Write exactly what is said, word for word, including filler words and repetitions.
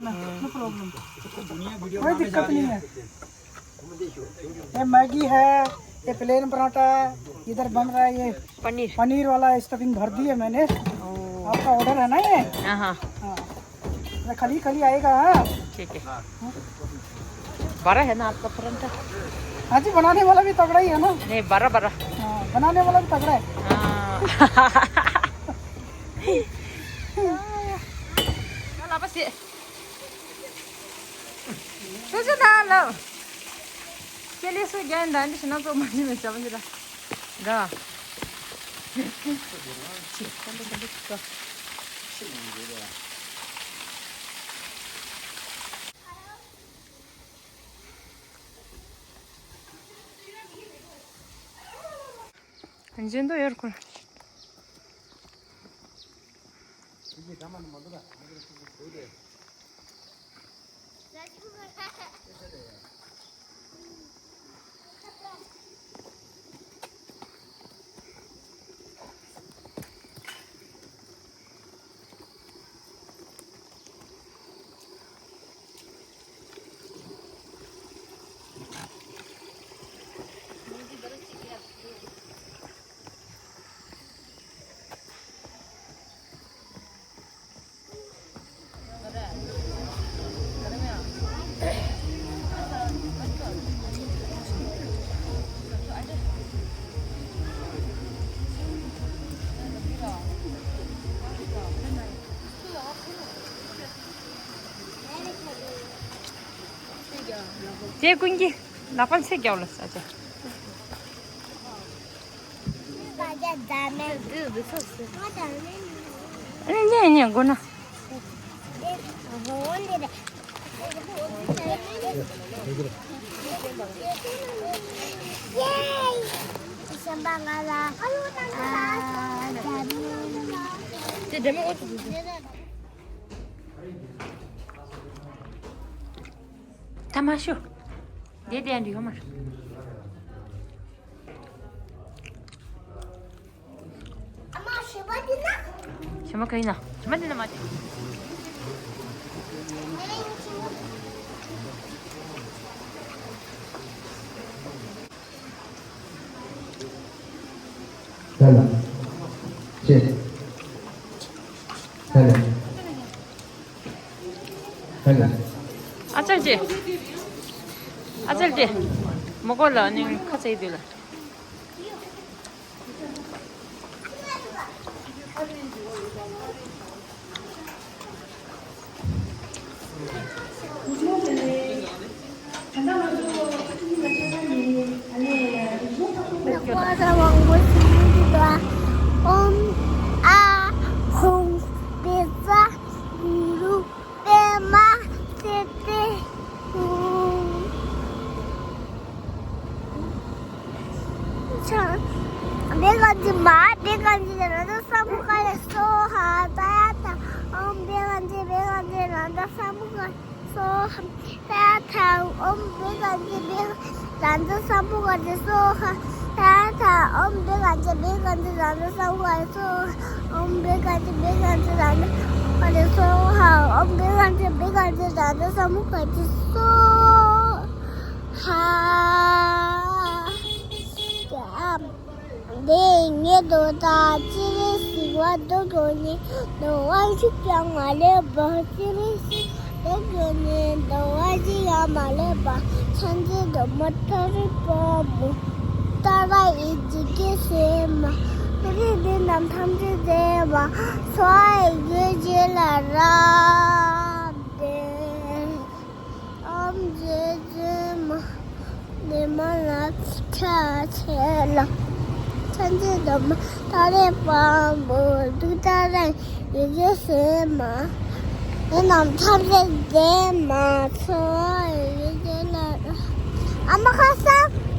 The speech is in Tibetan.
ना, no problem, कोई दिक्कत नहीं है। ये मैगी है, ये प्लेन पराठा है, इधर बन रहा है ये पनीर। पनीर वाला स्टफिंग भर दी है मैंने। ओ। आपका ऑर्डर है ना ये? हाँ, हाँ। हाँ। ये खाली खाली आएगा, हाँ। ठीक है। बड़ा है ना आपका पराठा? हाँ जी, बनाने वाला भी तगड़ा ही है ना। नहीं, बड़ा बड़ा। हाँ, बनाने वाला भी तगड़ा है। हाँ। चल, अब से। ཁྱེད་ཚོ་ད་ལབ། ཁྱེད་ལས་སུ་རྒྱན་འདྲ་འདི་ཞིག་ན་ཚོ་མ་ཉིད་མི་བྱ་བ་ཞིག་ལ། འདྲ། འཇོན་དོ་ཡོད་ཁུལ། དེ་ཀུན་གྱིས་ལག་པ་ཚེ་རྒྱག་ལ་ས་ཆ། ཨ་ནི་ཉན་ཉན་དགོས་ན། ད་མ་ཤོ། དེ་དེ་འདྲ་ཡོད་མ་རེད། ཞི་མ་ག་ཡིན་ན། ཞི་མ་དེ་ན་མ་དེ། ཧེ་ལ། ཅེ། ཧེ་ལ། ཨ་ཅག་ཅེ། ཨ་ཅག་ཅེ། མོ་གོ་ལ་ནི་ཁ་ཚ་ཡི་དུས་ལ། ཀ་ས་དབང་པོ་ཞིག་འདུག་ཨ། ཨོཾ་ཨཱཿཧཱུྃ་བཛྲ་གུ་རུ་པདྨ་སིདྡྷི་ཧཱུྃ། ཆ། བེ་ག་ཛི་མ་བེ་ག་ཛི་ར་ཛ་ས་མུ་ག་རེ་སྭཱ་ཧཱ། ཏ་ཡ་ཐཱ། ཨོཾ་བེ་ག་ཛི་བེ་ག་ཛི་ར་ཛ་ས་མུ་ག་རེ་སྭཱ་ཧཱ། ཏ་ཡ་ཐཱ། ཨོཾ་བེ་ག་ཛི་བེ་ག་ཛི་ར་ཛ་ས་མུ་ག་རེ་སྭཱ་ཧཱ། ཏ་ཡ་ཐཱ། ཨོཾ་བེ་ག་ཛི་བེ་ག་ཛི་ར་ཛ་ས་མུ་ག་རེ་སྭཱ་ཧཱ། ཨོཾ་བེ་ག་ཛི་བེ་ག་ཛི་ར་ཛ་ས་མུ་ག་རེ་སྭཱ་ཧཱ། ཨོཾ་བེ་ག་ཛི་བེ་ག་ཛི་ར་ཛ་ས་མུ་ག་རེ་སྭཱ་ཧཱ། དེ་ཉིད་དུ་བདག་སྤྱན་རས་གཟིགས་དབང་དུ་བྱོན་ནས། གདུལ་བ་གཅིག་ཀྱང་མ་ལུས་པ། སྤྱན་རས་གཟིགས་དབང་དུ་བྱོན་ནས། གདུལ་བ་གཅིག་ཀྱང་མ་ལུས་པ། ཕྱག་འཚལ་བདག་མོ་ཏཱ་རེ་དཔའ་མོ། ཏཱ་ར་ཡི་བྱིན་གྱིས་བརླབས་མ། ཏཱ་རེ་འདི་རྣམས་ཐམས་ཅད་མཛད་པ། ཚོགས་དབུས་ཡུལ་གྱི་ལ་རབ་བརྟན། ཨོཾ་རྗེ་བཙུན་མ་འདས་མ་ལ་ཕྱག་འཚལ་ལོ། ཕྱག་འཚལ་བདག་མོ་ཏཱ་རེ་དཔའ་མོ། གདུལ་བྱ་ཏཱ་ར་ཡི་བྱིན་གྱིས་བརླབས་མ། འདི་རྣམས་ཐམས་ཅད་མཛད་པ། ཚོགས་དབུས་ཡུལ་གྱི་ལ་རབ། ཨ་མ་ཁ་སང་